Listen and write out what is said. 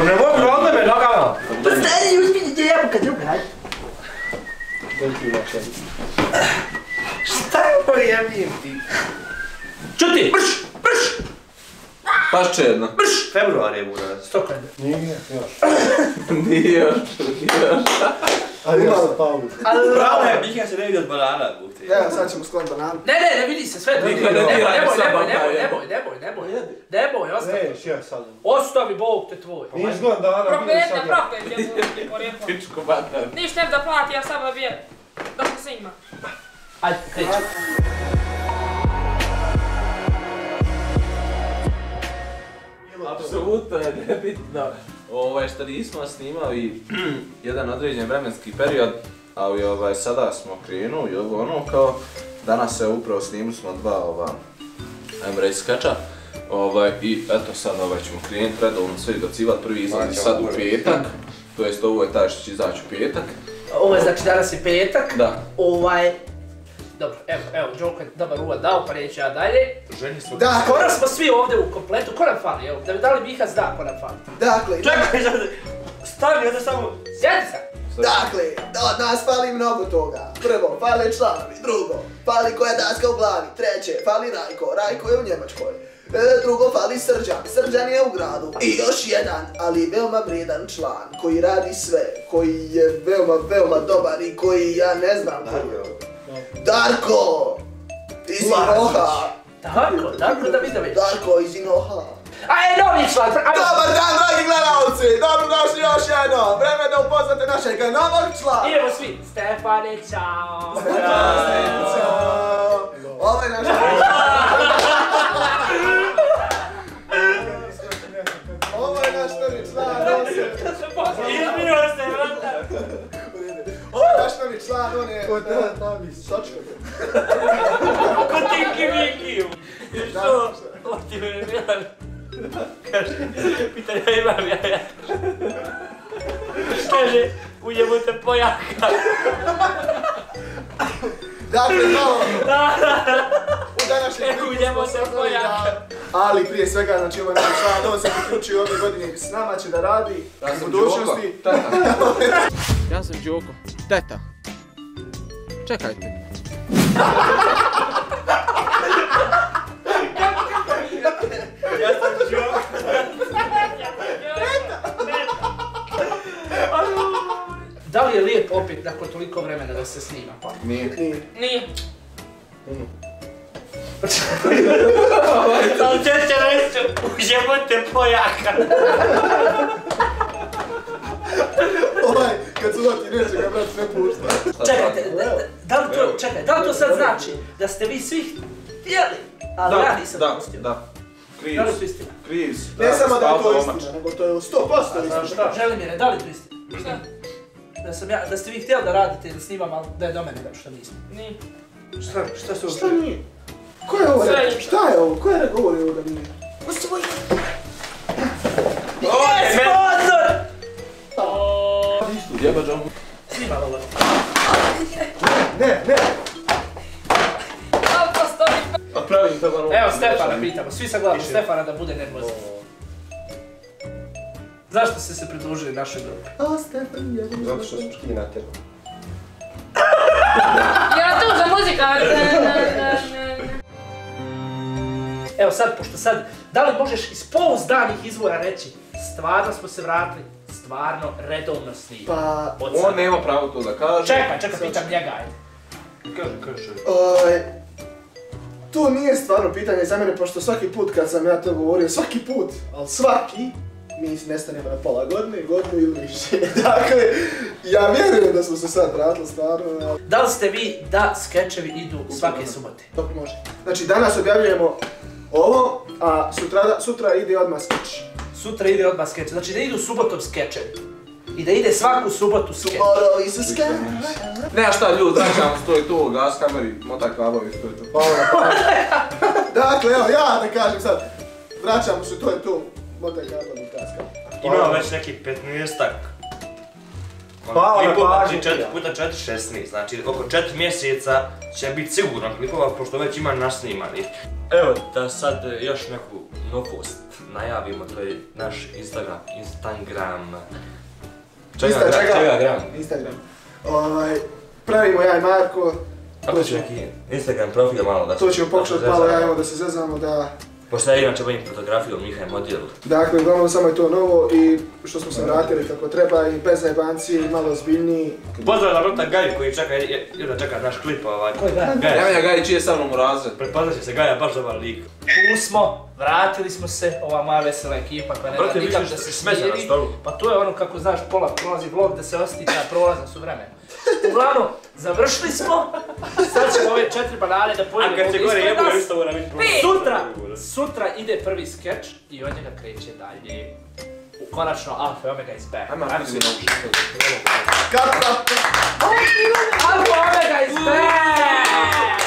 Ne mogu od mene, nogama! Pa stani, uzmi ti jabuka druga, hajde. Šta je ovo jebim ti? Čuti, brš, brš! Pašće jedna. Brš! Februar je buraz. Stokajde. Nije, još. Nije još. Ali ima da Pavlu. Pravo je, Miha se ne vidi od banana, bukti. Evo, sad ćemo skloniti bananu. Ne vidi se sve. Nemoj, ostavi. Neš, ja sad. Ostavi, Bog te tvoj. Nije zgodno dana, vidiš sad ja. Proklejte, budite porijeklo. Pičko batar. Ništa da plati, ja samo bijem. Da smo se ima. Ajde, kreći. Apsolutno je nebitno. Što nismo snimali jedan određen vremenski period, ali sada smo krenuli, ono kao danas se upravo snimili smo dva ajmo reći skeča. I eto sad ćemo krenuti redovno sve docivat, prvi izlazi sad u petak, to jest ovo je taj što će izaći u petak. Ovo je znači danas je petak. Da. Dobro, evo, Džoko je dobar uvod dao, pa neću ja dalje. Ženi su... Da, Skoro smo svi ovdje u kompletu, ko nam fali, evo, da li Miha zna ko nam fali? dakle, Stavi, onda samo... Sjedi sad! dakle, od nas fali mnogo toga. Prvo, fali članovi, drugo, fali koja daska u glavi, treće, fali Rajko je u Njemačkoj. Drugo, fali Srđan je u gradu. I još jedan, ali veoma vrijedan član, koji radi sve, koji je veoma dobar i koji ja ne znam koji je. Darko! Iz Inoha! Darko da vidim. Darko iz Inoha! Novi član! Dobar dan, dragi gledalci! Dobrodošli još jednom! Vreme da upoznate našeg novog člana! Idemo svi! Stefane, čao! Ćao! Ovo je naš... Ovo je naš novi član, Izmio se, vrata! Ovo je naš novi član, on je... Ko te tavi sočka? Ko Tinky Winky! I što? Ovo ti me ne milan. Kaže, pita ja imam jaja. Kaže, ujemo te pojaka. Dakle, no... U današnjem Ujemo se pojaka. Ali prije svega, znači ovo je naš član, on se priključio ove godine s nama, će da radi u budućnosti. Ja sam Đoko. Teta. Čekajte. Ja sam Đoko. Da li je lijep opet nakon toliko vremena da se snima? Nije. Nije. Ali češće reći, ujemo te pojaka. Kad su dati neće ga brat ne pušta. Čekajte, da li to sad znači da ste vi svi htjeli, ali ja nisam pustio? Da. Da li to istina? Kriz. Ne samo da je to istina, nego to je 100% istina. Želimire, da li to istina? Da ste vi htjeli da radite ili snimam, ali da je do mene što nismo. Nije. Šta se Šta nije? Ko je ovo rekao? Šta je ovo? Ko je rekao ovo da nije? Ovo je sponzor! Jebađam. Snima ovo. Ne! Auto stoji. Otpravim te malo. Evo Stefana pitamo, svi sad gledamo Stefana da bude nervozan. Zašto ste se pridružili našoj grupi? A, Stefan, je... Zato što su škinate. Ja tu za muzika. Evo sad, pošto sad, da li možeš iz pouzdanih izvora reći stvarno smo se vratili, stvarno redovno snimamo? Pa... On nema pravo to da kaže. Čekaj, pitam njega, ajde. Kaže. To nije stvarno pitanje za mene, pošto svaki put kad sam ja to govorio, svaki put, ali svaki, mi nestanemo na pola godine, godinu ili više. Dakle, ja vjerujem da smo se sad vratili stvarno. Da li ste vi da skečevi idu svake subote? Dobro, može. Znači, danas objavljujemo ovo, a sutra ide odmah skeč. Sutra ide odmah skeč, znači da idu subotom skečevi. I da ide svaku subotu skeč. Moro i su skeč. Ne, a šta ljudi, vraćamo se to i to, gas kameri, motak kabovi, to je to. Dakle, evo, ja da kažem sad, vraćamo se to i to, motak kabovi, kaska. Imamo već neki 15-ak. Hvala na pažnji. Znači 4 puta 4, 16, znači oko 4 mjeseca će biti sigurno klipova, pošto već ima nasnimanih. Evo da sad još neku novost najavimo, to je naš Instagram. Instagram. Pravimo ja i Marko. Ako će neki Instagram profil malo da se... To ćemo pokušati malo ja da se zezamo da... Pošto ja inače bojim fotografiju, Miha je model. Dakle, uglavnom samo je to novo i što smo se vratili kako treba i bez zajebanci i malo ozbiljniji. Pozdrav na Rota Gaj koji čeka naš klip ovaj. Ko je Gaja? Nemanja Gajić je sa mnom u razred. Pretpostavlja se Gaja baš dobar lik. Tu smo, vratili smo se, ova moja vesela ekipa koja ne da nikak da se smiri. Pa to je ono kako znaš pola prolazi vlog da se osjeća prolazan su vremena. Uglavnom, završili smo, sad ćemo ove 4 banane da pojedemo a kad se gore jebu isto mora biti Sutra ide prvi skeč i od njega kreće dalje. Konačno Alfa i Omega is back. Ajmo, ajmo svi noći. Kapa! Alfa i Omega is back!